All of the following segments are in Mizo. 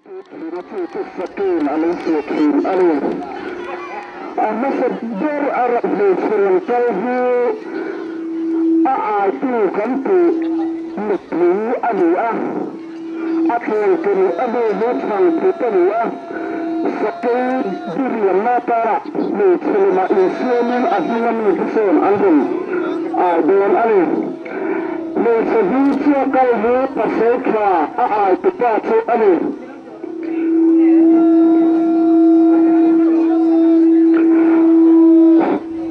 A lo sawi thin a ni. A hmasa ber a rak hmeichhe rawn kal hi a aitu kan tih nupui a ni a, a thleng tur a nu hi chhang phut a ni a, sakei diriamna atana hmeichhe lemah insiamin a hnunga mi te sawn an rawn ai dawn a ni. Hmeichhe hming chu a kal hi pasal tha a ai tupa chu a ni.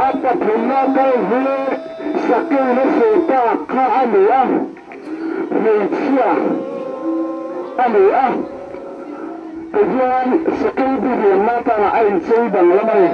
A pathumna kal hi Sakei na sawi tak kha a ni a, hmeichhia a ni a, tihian Sakei diriamna atana a inchei danglam a ni.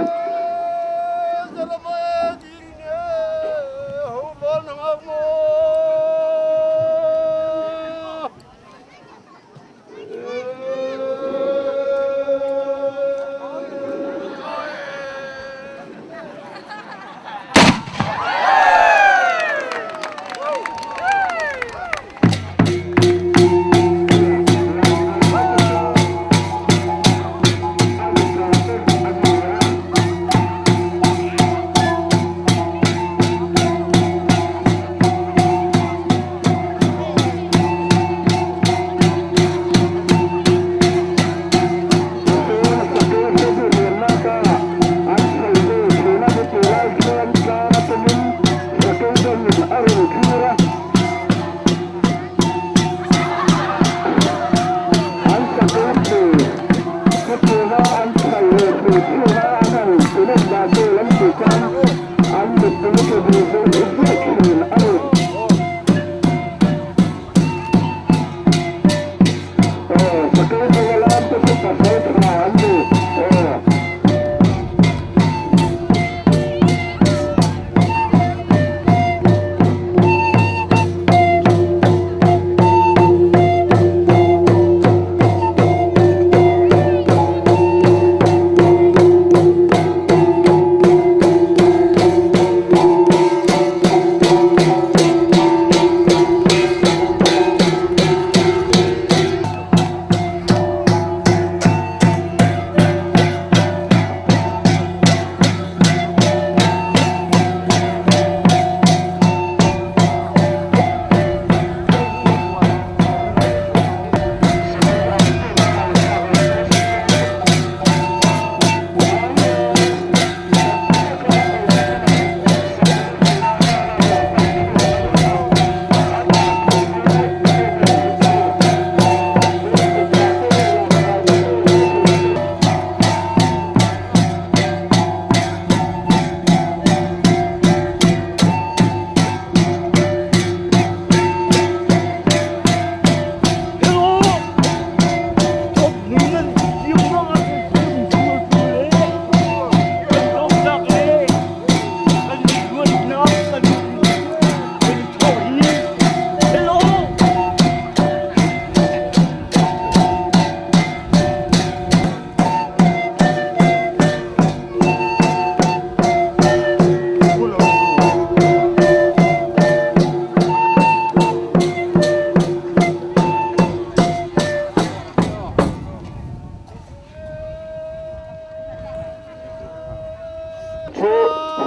Chu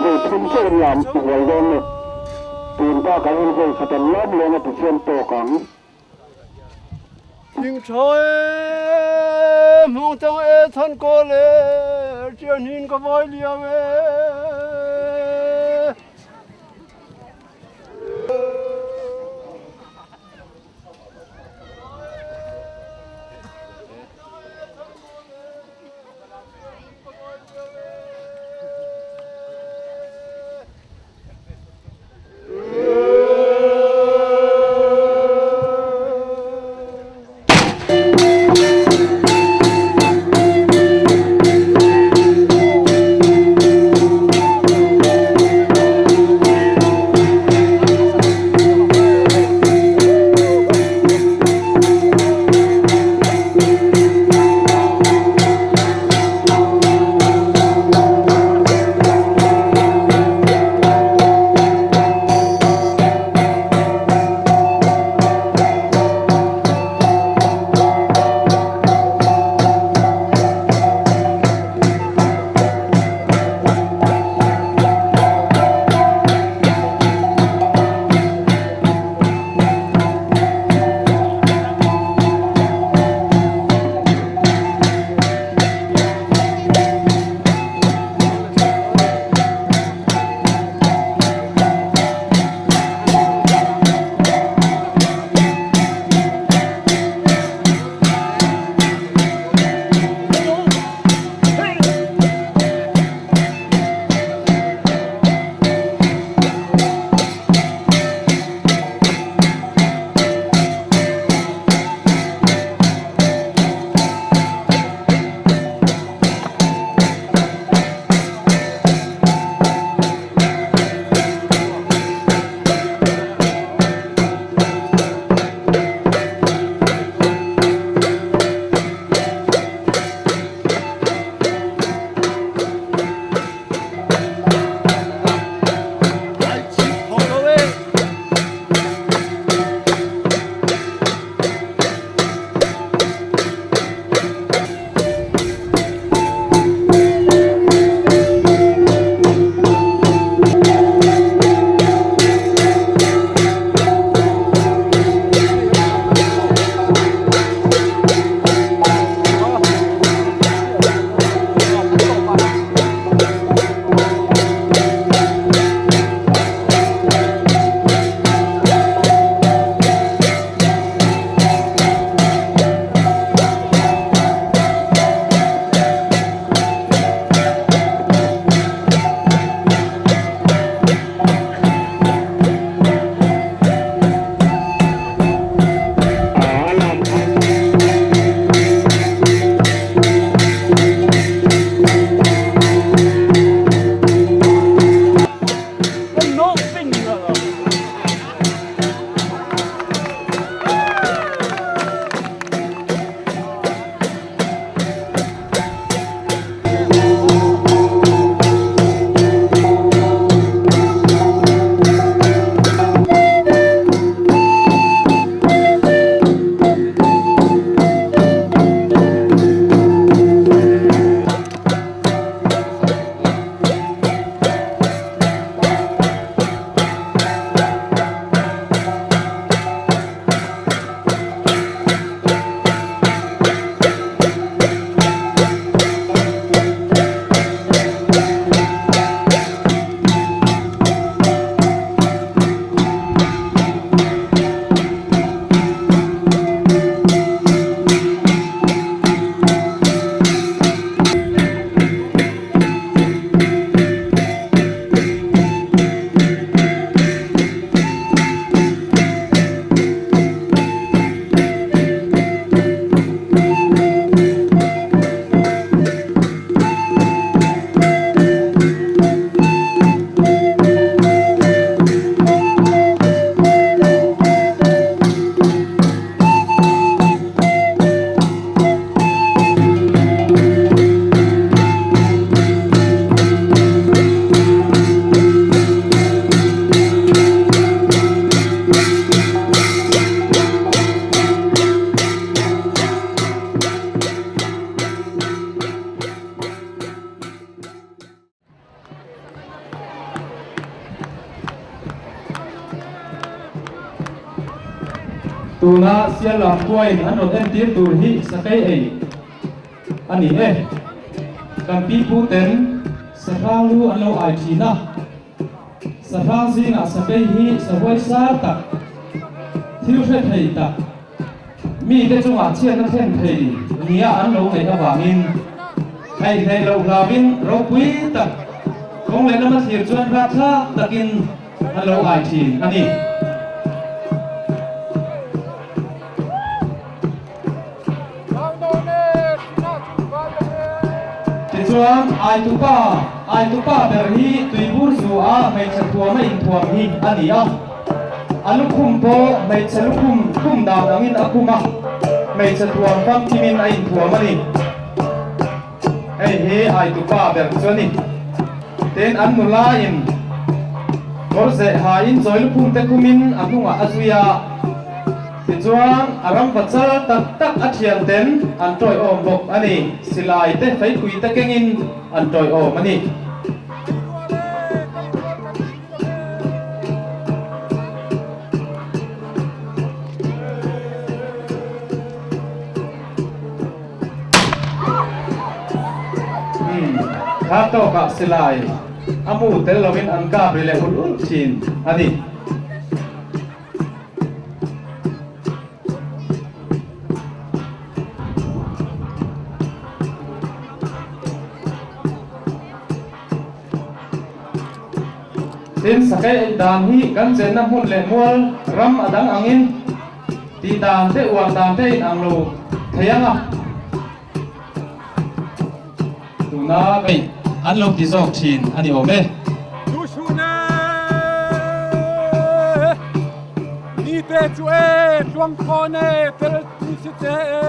vawi thum chiah in lam ual dawn ni. Tun ta kan in vawi khat an lam leng a tichuan tawk ang. Hing tha e, hmung tang e, than kawl e, tian hin ka vai liam e. Tuna Siallam khuain an rawn entir tur hi sakei ei a ni e. Kan piputen sahrang lu an lo ai thin a. Sahrang zingah sakei hi sahuai sar tak, thil hre thei tak, mite chungah chhiatna thlen thei nia an lo ngaih avangin theihneih loh hlauin ropui tak kawng leh lama thlir chuan rapthlak takin an lo ai thin a ni. Tichuan, Aitupa, Aitupa ber hi tuibur zu a hmeichhe thuam a inthuam hi a ni a. A lukhum pawh hmeichhe lukhum khum dan angin a khum a, hmeichhe thuam famkimin a inthuam a ni. Hei hi Aitupa ber chu a ni. Tin, an nula in kawr zeh hain chawi lukhum te khumin a hnungah a zui a. Tichuan, a ram va chal tak tak a thian ten an tawiawm bawk a ni. Silai te feipui te kengin an tawiawm a ni. Umm, kha tawkah silai a mu tel lovin an kap ri leh ulh ulh thin a ni. Tin, sakei ei dan hi kan chenna hmun leh mual ram a dang angin tih dan te uar dan te in ang lo thei ang a. Tuna kei an lo ti zawk thin a ni awm e. Duhsuh e, ni te chu e, tluangkhawn e, tel tu si che e.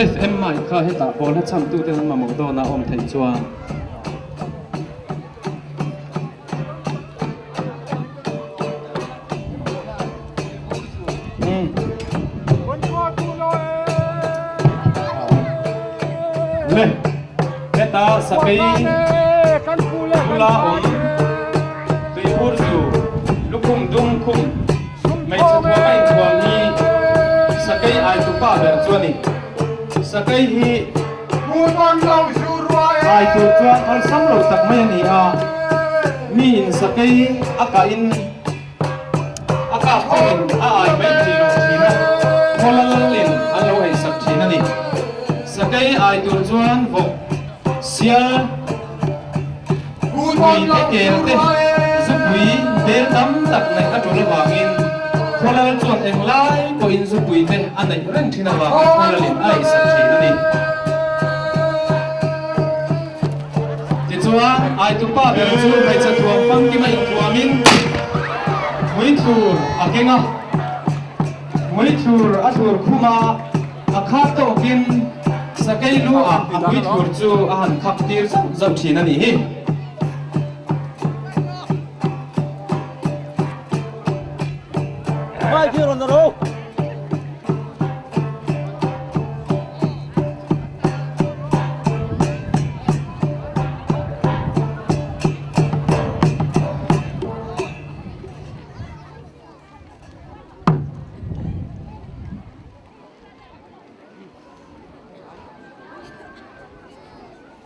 FM mic kha hetah pawl hla chhamtu te an mamawh dawn a awm theih chuan. Le heta sakei bula awm tuibur zu lukhum dum khum hmeichhe thuam a inthuam hi sakei aitupa ber chu a ni. Sakei hi ai tur chuan awlsam lo tak mai a ni a, mi in sakei a kah in a kap thawng in a ai mai thei lo thin a, khaw lal in an lo ei sak thin a ni. Sakei ai tur chuan vawk, sial, pui te kel te, zupui bel tam tak neih a tul avangin khaw lal chuan englai pawhin zupui te a neih reng thin avangin khaw lalin a ei sak thin a ni. Tichuan, Aitupa ber chu hmeichhe thuam famkima inthuamin hmuithur a keng a, hmuithur a thur khum a, a khak tawkin sakei lu ah a hmuithur chu a han khak tir zauh zauh thin a nih hi.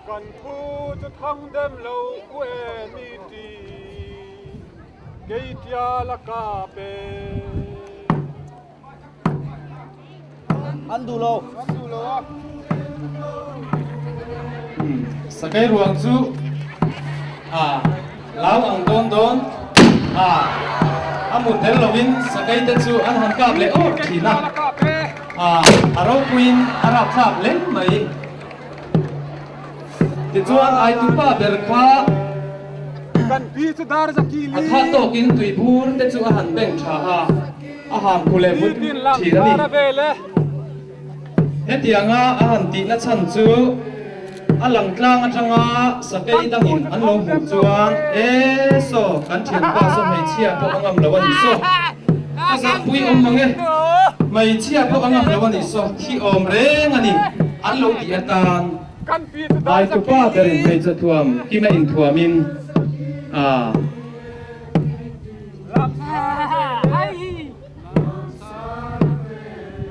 Kan phu chu thang dem lo u e mi ti. Kei tial a kap e. An duh lo. An duh lo a. Sakei ruang chu a lau ang dawn dawn a, a mu tel lovin sakei te chu an han kap leh awk thin a, a ropuiin a rapthlak hle mai. Tichuan Aitupa ber kha a kha tawkin tuibur te chu a han beng tha a, a ham khu leh vut thin a ni. Hetianga a han tihna chhan chu a lang tlang atanga sakei dangin an lo hmuh chuan, E saw, kan thianpa saw hmeichhia pawh a ngam lo a nih saw, a zahpui awm mang e, hmeichhia pawh a ngam lo a nih saw, thi awm reng a ni an lo tih atan Aitupa berin hmeichhe thuam kima inthuamin a.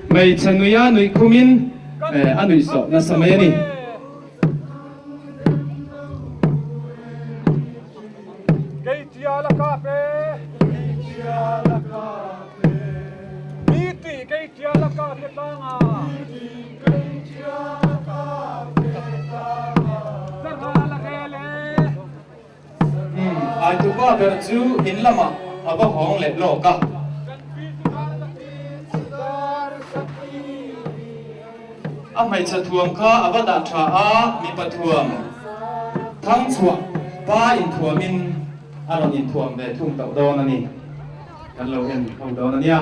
Hmeichhe nuia nuih khumin a nuih sawh nasa mai a ni. Kei tial a kap e. Kei tial a kap e. Mi ti kei tial a kap e tlang a. Mi ti kei tial a kap e tlang a. Zarha la rel e. Aitupa ber chu in lamah a va hawng leh lawk a. A hmeichhe thuam kha a va dah tha a, mipa thuam thang chhuah pa inthuamin a rawn inthuam ve thung tawh dawn a ni. Kan lo en ho dawn a nia.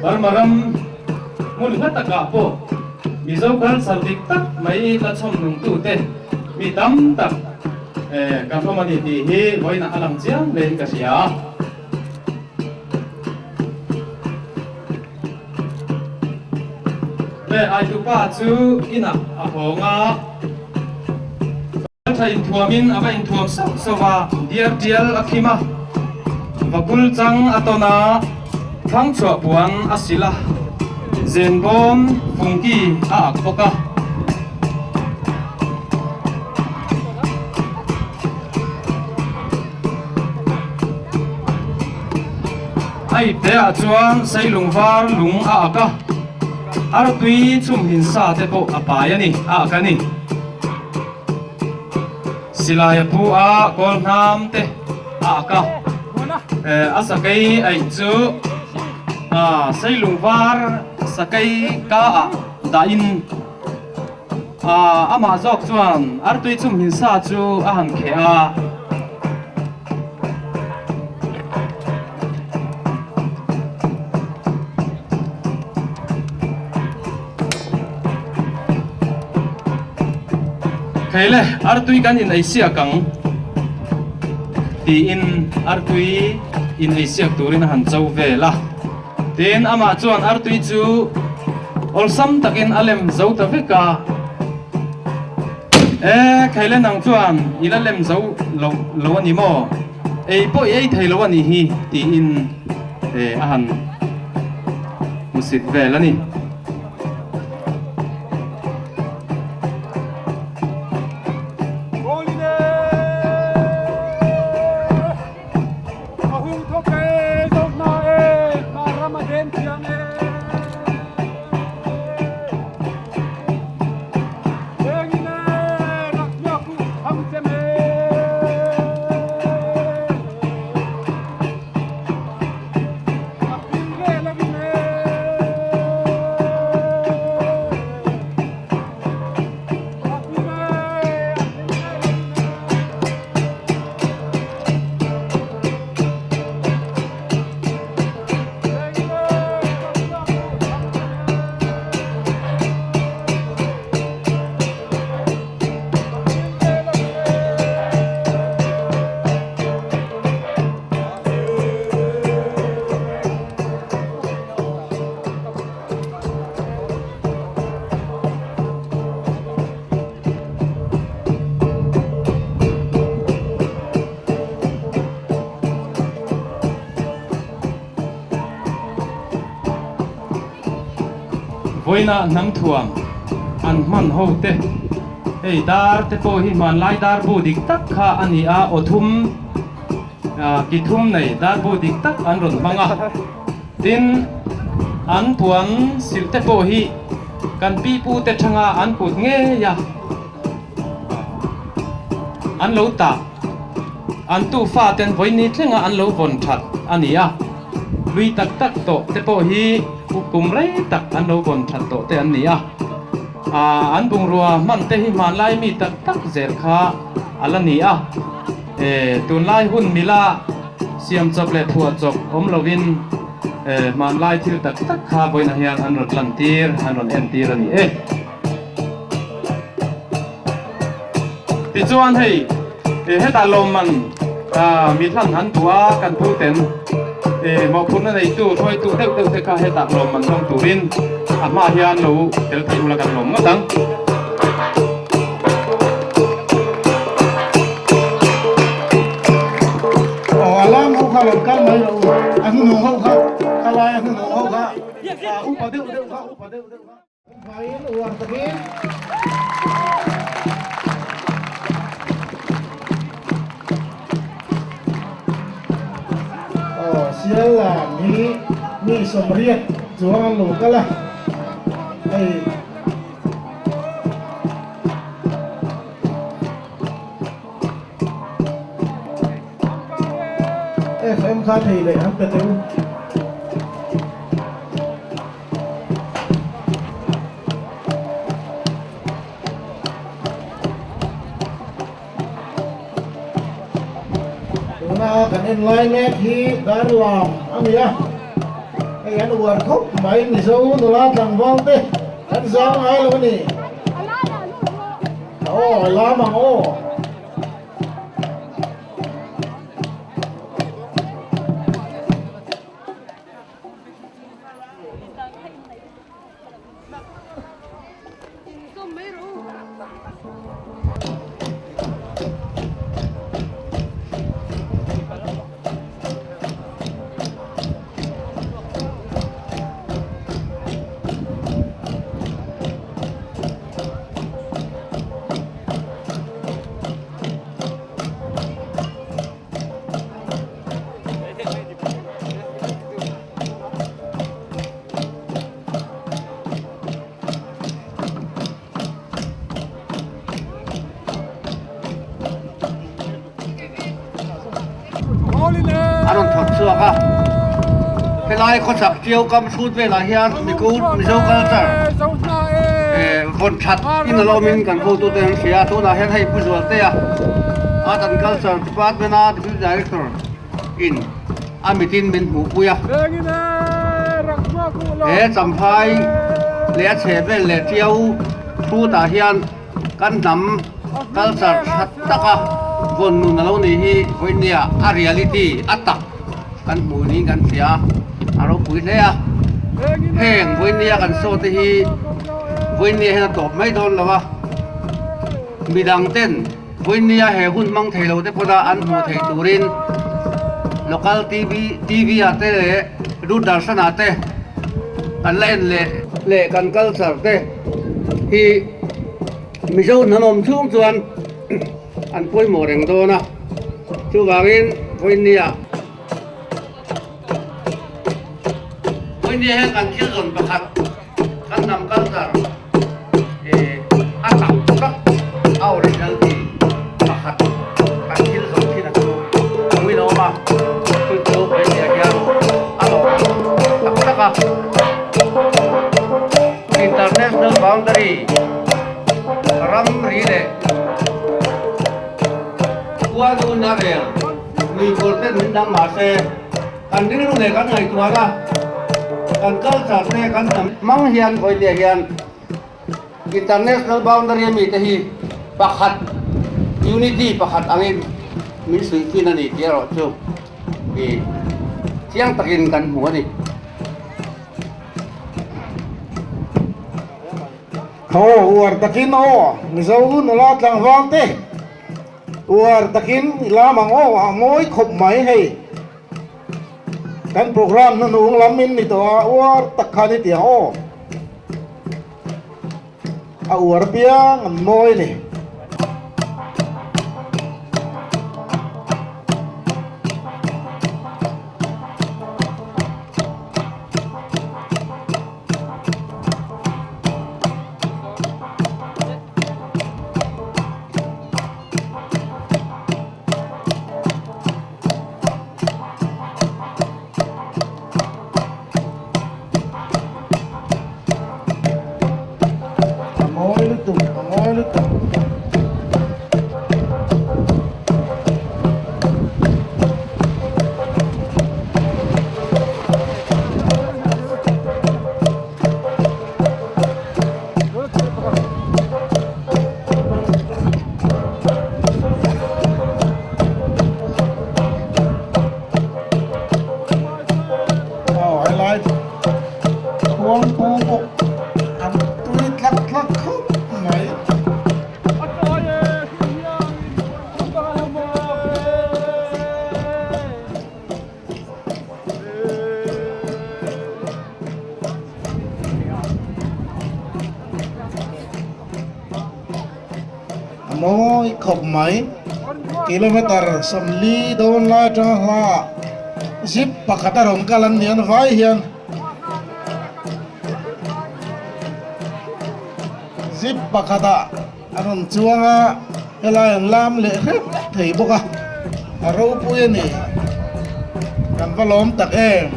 Burma ram hmun hla takah pawh Mizo culture dik tak mai la chhawm nungtute mi tam tak kan awm a ni tih hi vawiinah a lang chiang hlein ka hria. Le Aitupa chu inah a hawng a, tha inthuamin a va inthuam sauh sauh a, diar tial a khim a, vakul chang a tawn a, thlang chhuah puan a sil a, zen bawm fungki a ak bawk a. A ipte ah chuan seilung var lung a ak a, artui chhumhin sa te pawh a pai a ni, a ak a ni. Silai a pu a, kawl hnam te a ak a, a sakei aih chu seilung var sakei ka ah dahin Amah zawk chuan artui chumhin sa chu a han kheh a. Kheile, artui kan in ei siak ang tiin artui in ei siak turin a han cho vel a. Tin, amah chuan artui chu awlsam takin a lem zo ta vek a. E, Khaile nang chuan i la lem zo lo lo a ni maw? Ei pawh i ei thei lo a nih hi, tiin a han hmusit vel a ni. A hung thawk e, zoh hna e, hna ram a den thiang e. Lengin e, rak miak u thang cem e. A pil le lovin e. Vawiina hnam thuam an hman ho te, hei dar te pawh hi hmanlai dar bu dik tak kha a ni a, aw thum ki thum nei dar bu dik tak an rawn hmang a. Tin, an puan silh te pawh hi kan pi pu te thanga an kut ngei a, an lo tah, an tufa ten vawini thlenga an lo vawn that a ni a. Lui tak tak tawh te pawh hi kum rei tak an lo vawn that tawh te an ni a. An bungrua hman te hi hmanlai mi tak tak zel kha a la ni a. Tunlai hun mila siam chawp leh phuah chawp awm lovin hmanlai thil tak tak kha vawiinah hian an rawn lantir, an rawn entir a ni e. Tichuan hei hetah lawmman mithlan an duh a, kan pu ten mawhphurhna neitu hruaitu deuh deuh te kha hetah lawmman dawng turin a hma hian lo tel theih ula kan lawm ngawt ang. Aw a lam ho kha lo kal mai lo u, a hnuhnung ho kha ka lai a hnuhnung ho kha upa deuh deuh kha upa deuh deuh kha. Hmaiin uar takin. Aw sial lam hi mi sawmriat chuang an lo kal a, hei FM kha thei leh han pe teh u. Tuna kan en lai mek hi Darlam a ni a, hei an uar khawp mai Mizo nula tlangval te an zang ngai lo a ni. Aw a lam ang aw. A rawn thawk chhuak a, helai khawchhak Tiau kam hrut velah hian Mizo culture vawn that in a lo awmin kan hotute an hria a, tunah hian hei Pu Zualtea Art and Culture Department a Deputy Director in a mitin min hmuhpui a, he Champhai leh a chhe vel leh Tiau hrutah hian kan hnam culture tha taka vawn nun a lo nih hi vawinia a reality a tak kan hmuh niin kan hria a, a ropui hle a, heng vawinia kan saw te hi vawinia hian a tawp mai dawn lo a, midang ten vawinia he hun hmang thei lo te pawh an hmuh theih turin local TV TV ah te leh Doordarshan ah te kan la en leh leh kan culture te hi Mizo hnam awm chhung chuan an pawimawh reng dawn a, chuvangin vawinia vawinia hian kan thil zawn pakhat kan hnam culture eh a tak tak a originality pakhat kan thil zawn thin a chu awm a, chu chu vawinia hian a lawm tak tak a. International boundary ram ri leh khua dun a rel lui kawr te min dang mah se kan rilru leh kan ngaihtuah a, kan culture te kan hnam hmang hian vawinia hian international boundary ami te hi pakhat unity pakhat angin min suih thin a ni tih erawh chu ih chiang takin kan hmu a ni. Aw uar takin aw Mizo nula tlangval te uar takin i lam ang aw a mawi khawp mai hei kan program hnuhnung lam in ni tawh a uar tak khan i ti ang aw. A uar piang an mawi a ni. A mawi lutuk, a mawi lutuk. Aw helai khuangpu pawh an tui tlak tlak khawp mai. A mawi khawp mai. Kilometer 40 dawn lai atanga hla zip pakhat a rawn kal an ni an vai hian zip pakhatah a rawn chuang a helai an lam leh hrep thei bawk a a ropui a ni kan va lawm tak em.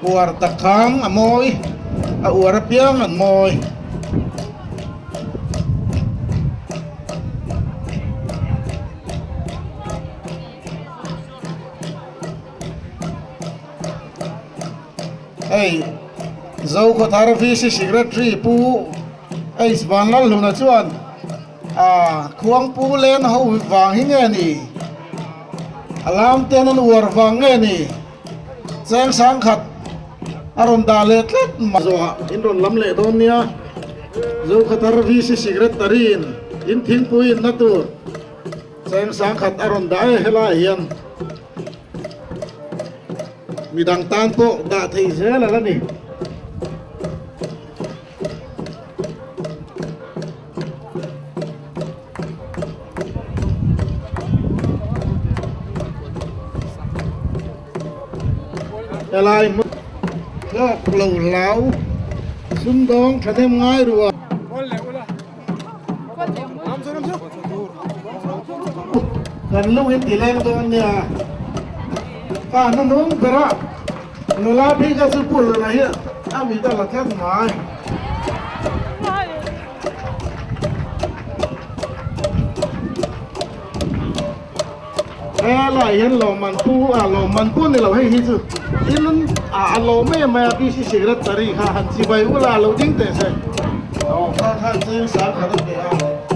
Uar tak khang a mawi, a uar apiang an mawi. Hei Zokhawthar VC Secretary Pu H Vanlalhluna chuan a khuangpu len ho vang hi nge ni? A lam ten an uar vang nge ni? Cheng sangkhat a rawn dah leh tlat mai. Zawhah in rawn lam leh dawn nia. Zokhawthar VC Secretary in in thingpui inna tur Cheng sangkhat a rawn dah e helaiah hian midang tan pawh dah thei zel a la ni. Helai hmun hlawk lo hlau sumdawng thahnem ngai ruah. Kan lung in ti leng dawn nia. Ka hnuhnung ber a nula bik a chu pul na hi a mit a la tlat mai. Helai hian lawmman pu a lawmman pu ni lo hei hi chu in a lawm em mai a PC secretary kha han chibai ula lo ding teh se. Aw kha khan cheng sang khat a pe a.